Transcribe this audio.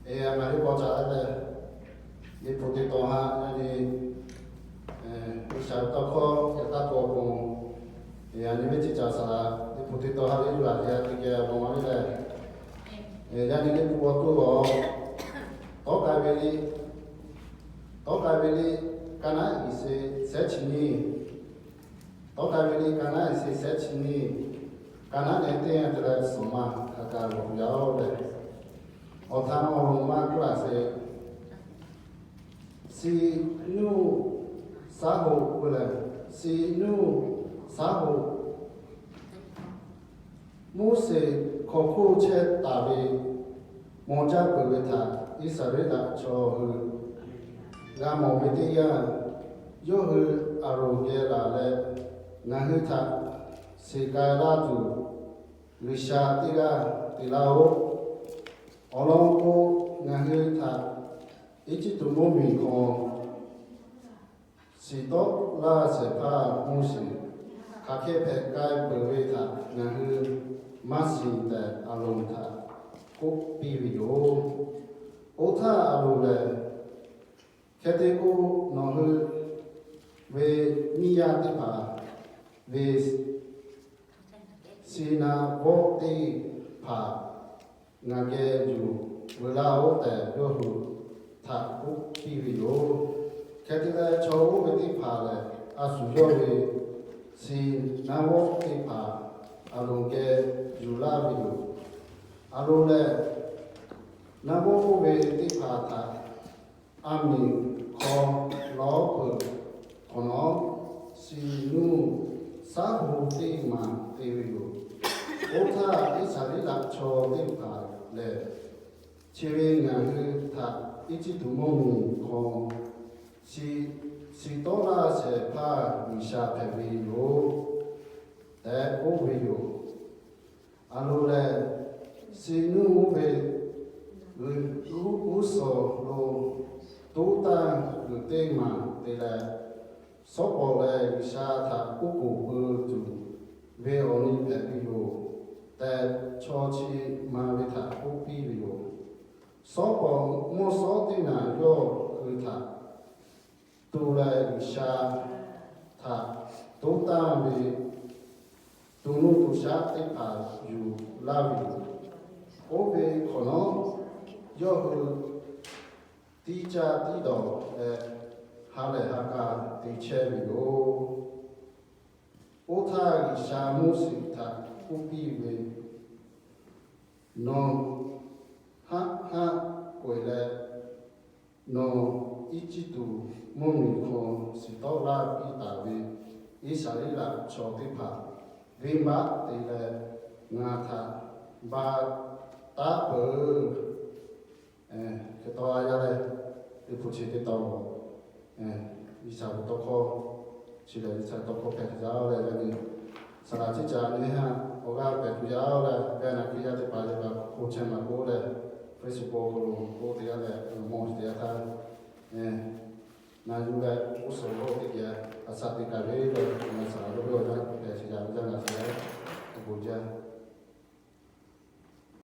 Ngaˬ hui k'awꞈ caˍ leh, Liꞈ hpu teˇ tawn haꞈ yaˇ nyi, G'uiˬsha ve tawˇ hkawˇ yaꞈ taˇ k'awꞈ k'oˆ, yaꞈ nyi ve teˇ caˍ saˍ laꞈ Liꞈ hpu teˇ tawn haꞈ ve yuˬ laꞈ yaˇ teˇ geh awˬ bon ma ve lehˬ, yaꞈ nyi Liꞈ hpu awˬ to awˬ, tawˉ k'ai ve liˇ, tawˉ k'ai ve liˇ, ka naˉ iˍ se shehˉ chi nyiˇ, tawˉ k'ai ve liˇ ka naˉ iˍ se shehˉ chi nyiˇ, ka naˉ nehˬ teˇ yanˇ te leh suhˍ ma hk'a gaˬ loꞈ yaˇ-oˬ lehˬ, awˬ htaꞈ awˬ loˍ maˇ k'oˆ laꞈ sheˍ. Shi nuˇ saˉ hoꞈ k'oˆ lehˬ, shi nuˇ saˉ hoꞈ Moˉseˍ hk'aw hk'oˆ chehˇ taˍ ve maw jaˇ peuˬ ve htaꞈ Iˉsaˍreˍlaˆ chaw hui g'a mawˬ ve teˇ yanˇ, yawˇ hui Aˍronˍ geh laˬ leh, ngaˬ hui htaꞈ shiˍ k'ai laˇ tuˬ G'uiˬsha teˇ g'aˇ te laˇ-oˆ. Awˬ lawn k'o, ngaˬ hui htaꞈ Eˇjiˇtuꞈ mvuhˇmiˬ hk'aw shiˍ tawˆ laˇ shehˍ hpaˇ Moˉseˍ hk'aˬ hk'e hpehꞈ k'ai peuˬ ve htaꞈ ngaˬ hui maˇ shiˍ tehꞈ, Aˍronˍ htaꞈ k'oˆ piˇ ve yoˬ. Oˇ htaˇ Aˍronˍ lehˬ, Hk'e te k'o, nawˬ hui ve nyiˇ yaˇ teˇ hpaˍ ve Siˍnaˆ vawˆ teˇ hpaˍ ngaˬ geh yuˬ veu laˇ-oˆ tehꞈ, yawˇ hui htaꞈ k'oˆ piˇ ve yoˬ. Hk'e te leh, chaw oˇ ve teˇ hpaˍ lehˬ, a shu yawˇ ve Siˍnaˆ vawˆ teˇ hpaˍ Aˍronˍ geh yuˬ laˇ ve yoˬ. Aˍronˍ lehˬ, naˆ vawˆ oˇ ve teˇ hpaˍ htaꞈ a miˍ hk'aw lawˉ peuˬ hk'awꞈ nawˉ, shi nuˇ saˉ hoꞈ teˇ maˬ te ve yoˬ. Oˇ htaˇ, Iˉsaˍreˍlaˆ chaw teˇ hpaˍ lehˬ, chi ve ngaˬ hui htaꞈ Eˇjiˇtuꞈ mvuhˇmiˬ hk'aw shiˍ tawˆ laˇ shehˍ hpaˇ G'uiˬsha hpehꞈ ve yoˬ tehꞈ k'oˆ ve yoˬ. Aˍronˍ lehˬ, shi nuˇ oˇ ve g'uiˬ g'uˇ suhˍ lo toˉ tanˇ g'uiˬ teˇ maˬ te leh, Sawˉ pawˍ lehˬ G'uiˬsha htaꞈ k'oˆ k'oˍ pui tuˬ ve awˬ nyi hpehꞈ ve yoˬ tehꞈ, chaw chi ma ve htaꞈ k'oˆ piˇ ve yoˬ. Sawˉ pawˍ mawˇ sawˉ teˇ naˍ yawˇ hui htaꞈ tu leh G'uiˬsha htaꞈ toˉ tanˇ ve to nuˇ to shaˆ teˇ hpaˍ yuˬ laˇ ve yoˬ. Oˇ ve hk'awꞈ nawˉ, yawˇ hui tiˇ caˇ tiˇ dawˬ leh, ha lehˬ ha k'a te chehˇ ve yoˬ. Oˇ htaˇ G'uiˬsha Moˉseˍ htaꞈ k'oˆ piˇ ve, Nawˬ haˆ haˆ k'oꞈ-e leh, nawˬ Eˇjiˇtuꞈ mvuhˇmiˬ hk'aw shiˍ tawˆ laˇ piˇ taˍ ve Iˉsaˍreˍlaˆ chaw teˇ hpaˍ venˇbaˆ te leh ngaˬ htaꞈ ba taˉ peuˬ. Hk'e te yaˇ lehˬ, teˇ hpu chi teˇ tawn, G'uiˬsha ve tawˇ hkawˇ, chi lehˬ G'uiˬsha ve tawˇ hkawˇ hpehꞈ tuˬ yaˇ-oˬ leh, yaˇ nyi saˍ laꞈ ciˉ ca nyi haꞈ awˬ g'aˇ hpehꞈ tuˬ yaˇ-oˬ leh, yaˇ naˬ hk'e yaˇ teˇ hpaˍ lehˬ, hk'oˆ chehˇ maˍ k'oˆ leh, Facebook hk'aw lo k'oˆ teˇ g'aˇ lehˬ, mawˬ teˇ g'aˇ htaˇ, na yuˬ leh g'uˇ suhˍ lo teˇ geh a shaꞈ teꞈ kaˍ ve lehˬ, saˍ laꞈ lo ve awˬ yanˇ hpehꞈ chi yaˇ ve yaˇ naˬ chi yaˇ awˬ bon jaˇ.